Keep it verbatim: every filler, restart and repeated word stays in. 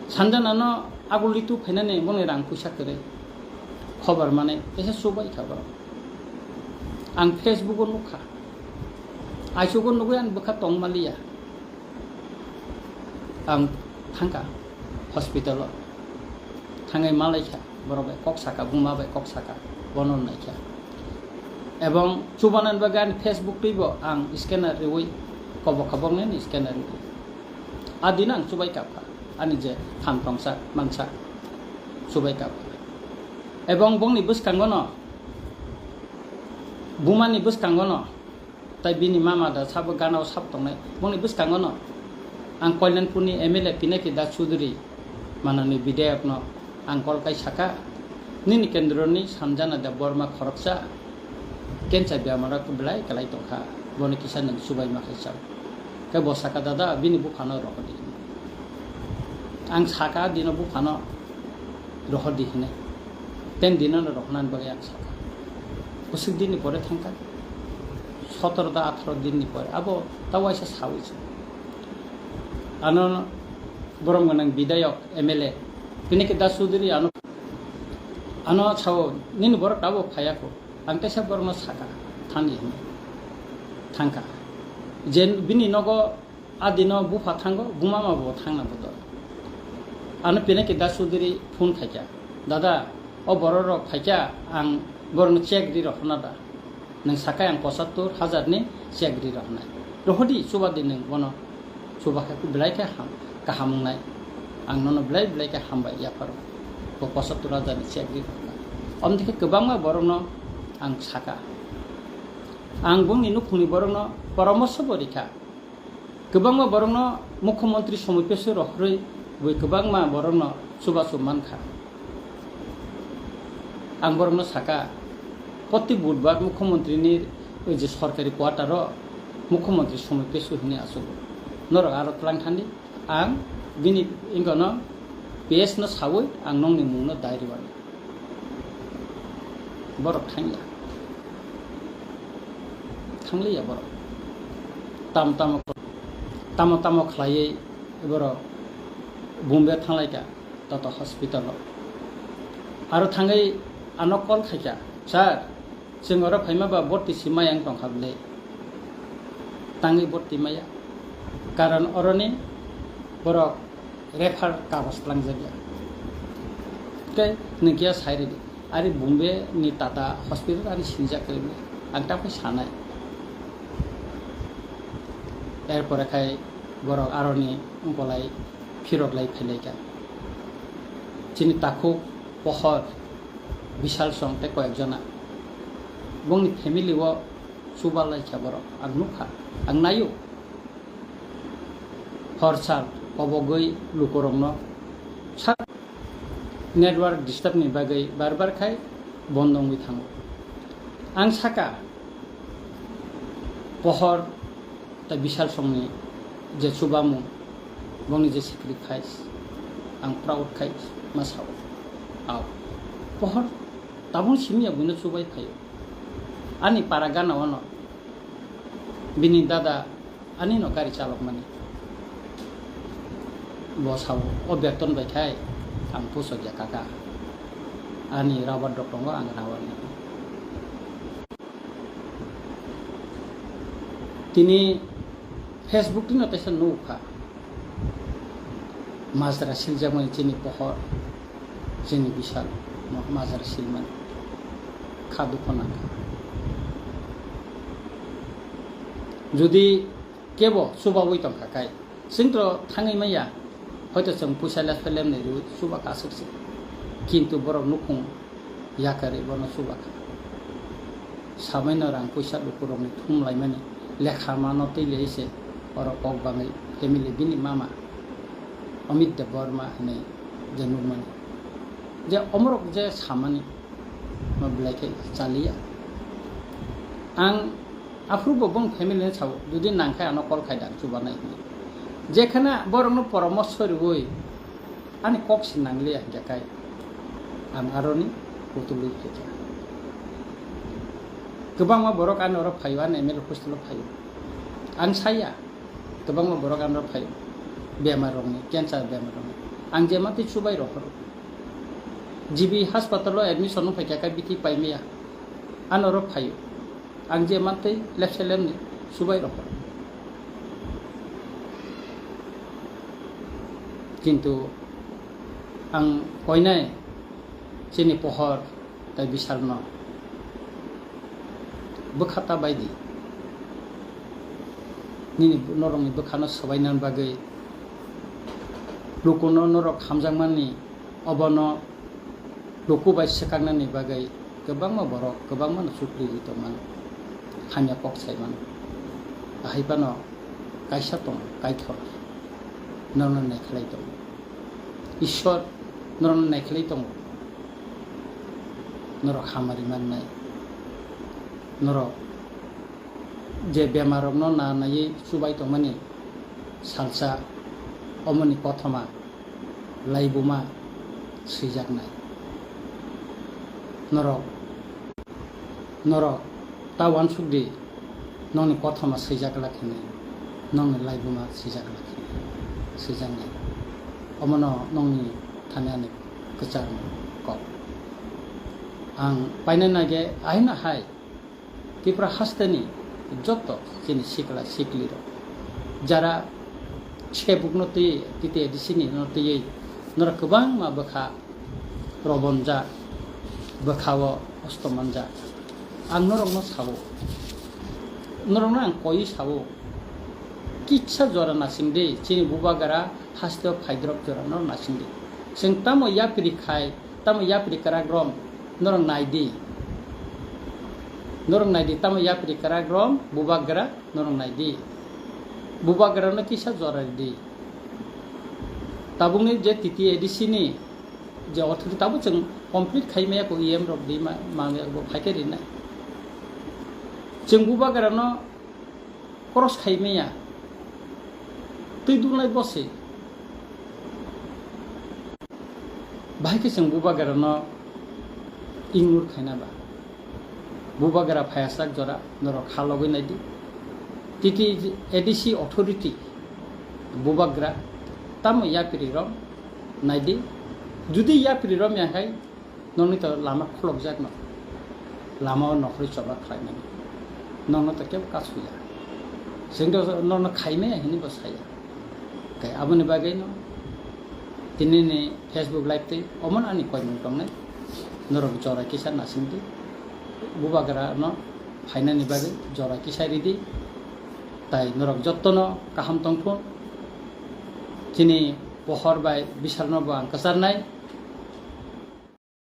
Sanjana no aguli tu phainani boni rang puisa kwrwi. Khobor mane tesa subai kha borok. Ang Facebook o nukha. Aisuk o nugwi ang bwkha tong maliya. Ang thangkha hospital o. Thangwi malaikha borok bai kok saka, buma bai kok saka, bono naikha. Ebong chubanan bagwi ani Facebook twibo ang scanner riwi kobo kha boknani scanner riwi. A dino ang chubai kapkha, ani je phan tongsa mansa chubai kapkha. Ebong bongni bwskango no, bumani bwskango no, tai bini mama da sabo gana o sab tongnai, bongni bwskango no ang Kalyanpurni M L A Pinaki Das Chudhury, manani bidhayok no ang kol kai saka, nini kendroni Sanjana Debbarma khoroksa cancer bemar o belai kwlai tongkha, boni kisa nwng chubaima khai chao. Khe bo saka, "Dada, bini buphano rohordi." Ang saka dino buphano rohordi hinwi. Ten dinono rohornani bagwi ang saka. Bwswk dinni pore thangkha. Sotoro da atharo dinni pore. Abo ta waisa sawi se. Ano borom gwnang bidhayok M L A. Pinaki Das Chudhury ano, ano sao, "Nini borok tabuk phaiya kho?" Ang teisa borokno saka, "Thani," hinwi. Thangkha. Je bini nogo a dino bupha thango, bumama bo thangna bodol. Ano Pinaki Das Chudhury phone khaikha, "Dada, o borok rok phaikha, ang borokno check ri rohorna da? Nwng sakai ang pochattor hajar ni check ri rohornai. Rohordi, chubadi nwng bono." Chuba khe belai khe ham, kaham wngnai. Ang nono belai belai khe hambai yapharo. Bo pochattor hajar ni check ri rokna. Omni khe kwbangma borokno ang saka. Ang bongni nukhungni borokno poramorsho bo rikha. Kwbangma borokno mukhyamantri somoi pesu rohorwi bui kwbangma borokno chubachu mankha. Ang borokno saka, proti budbar mukhyamantrini je sorkari quarter o mukhyamantri somoi pesu hinwi achugo. Norok aro twlang thandi, ang bini wngkano P S no sawi ang nongni mungno dai rwani. Borok thangya. Thangliya borok. Tam tamo, tamo tamo khlaiwi borok Bombay thanglaikha. Toto hospital o. Aro thangwi ano call khaikha, "Sir, chwng oro phaima ba borti si maya wng tongkha bwle? Tangwi borti maya. Karon oroni borok refer kagoj twlangjakya. Tei nwng kiya sai rwdi. Ari Bombay ni Tata hospital ani sinijak kwrwi bwle. Ang ta phai sanai." Erpore khai borok aroni bolai phirok lai phailaikha. Chini takhuk Pohor, Bishal song tei koyek jona. Bongni family o chuba laikha borok. Ang nukha, ang naio. Hor sal kobogwi lukurokno sak network disturb ni bagwi bar bar khai bondo wngwi thango. Ang saka, Pohor tei Bishal songni je chubamung, bongni je sacrifice, ang proud khai ma sao. Ao, Pohor tabung simi ya buino chubai phaio. Ani para gana ono bini dada ani no gari chalok mani. Bo sao, o beton bai khai ang pusok ya kaka. Ani rubber dok tongo, ang rubber ni. Tini Facebook tino teisa nukha. Majra siljakmani chini Pohor, chini Bishal, ma-, majra silmani. Kha dukho nangkha. Jodi kebo chubawi tongkha kai, chwngtro thangwi manya, hoito chwng puisa lepha lemnai rwi chuba kasuk se. Kintu borok nukhung yakarwi bono chubakha. Samaino rang puisa lukurokni thum laimani lekha mano twi lei se oro kok bangwi family bini mama Amit Debbarma hinwi je nukmani. Je omorok je samani ma belai khe chaliya. Ang aphuru bo bong family ni sao, jodi nang khe ano call khai da chubanai hinwi. Jekhana borokno poramorsho rwui ani kok se nangliya hinkhe kai ang aroni kutulwi phaikha. Kwbangma borok ani oro phaio, ani M L A hostel o phaio. Ang saya, kwbangma borok ani oro phaio. Bemar rokni, cancer bemar rokni. Ang je matwi chubai rohoro. G B hospital o admission wng phaikha khe bithi paimaya. Ano oro phaio. Ang je matwi lepse lemni chubai rohoro. Kintu ang koinai chini pohor tai bisal no bwkha ta bai di. Nini norokni bwkhano swbainani bagwi, lukuno norok hamjakmani, obono luku bai swkaknani bagwi kwbangma borok kwbangmano chukli ri tongmano, hamya kok sai mano. Ahai phano kaisa tongo, Kaitor norokno naikhlai tongo. Ishwar norokno naikhlai tongo. Norok hamari mannai. Norok je bemarrokno na naiwi chubai tongmani salsa, omoni kothoma laibuma swijaknai. Norok, norok ta uansuk di, nokni kothoma swijak glak hinwi, nokni laibuma swijak glak hinwi swijaknai. Omono nokni thani ani kwchang kok. Ang paina nage ahino hai Tripura hasteni joto chini sikla siklirok jara sebukno twi T T A D C ni no twiwi norok kwbangma bwkha robonjak, bwkhao hosto manjak. Ang norokno sao, norokno ang koi sao, kisa jora nasing di, chini bubagra hasteo phaidrop jora no nasing di. Chwng tamo yapri khai, tamo yapri kwrak rom norok nai di. Norok nai di, tamo yapri kwrak rom bubagra norok nai di. Bubagra no kisa jora di. Tabukni je T T A D C ni je authority tabuk chwng complete khai maya ko E M rok di ma, ma bo phai khe rinai. Chwng bubagra no cross khai maya. Twi dunai bosi. Bahai khe chwng bubagra no ignore khaina ba. Bubagra phaiyasak jora norok kha logwi nai di. T T A D C authority bubagra tamo yapri rom nai di. Judi yapri rom ya hai, nokni to lama khulokjak no. Lama o nokhorwi chobak khlaimani. Nokno to kebo kasuya. Chwng to nokno khaimaya hinwi bo saya. Kai aboni bagwi no tini ni Facebook live twi omon ani koimung tongnai. Norok jora kisa nasing di. Bubagra no phainani bagwi jora kisa ridi. Tai norok jotto no kaham tongthun. Chini pohor bai bisal no bo ang kwcharnai.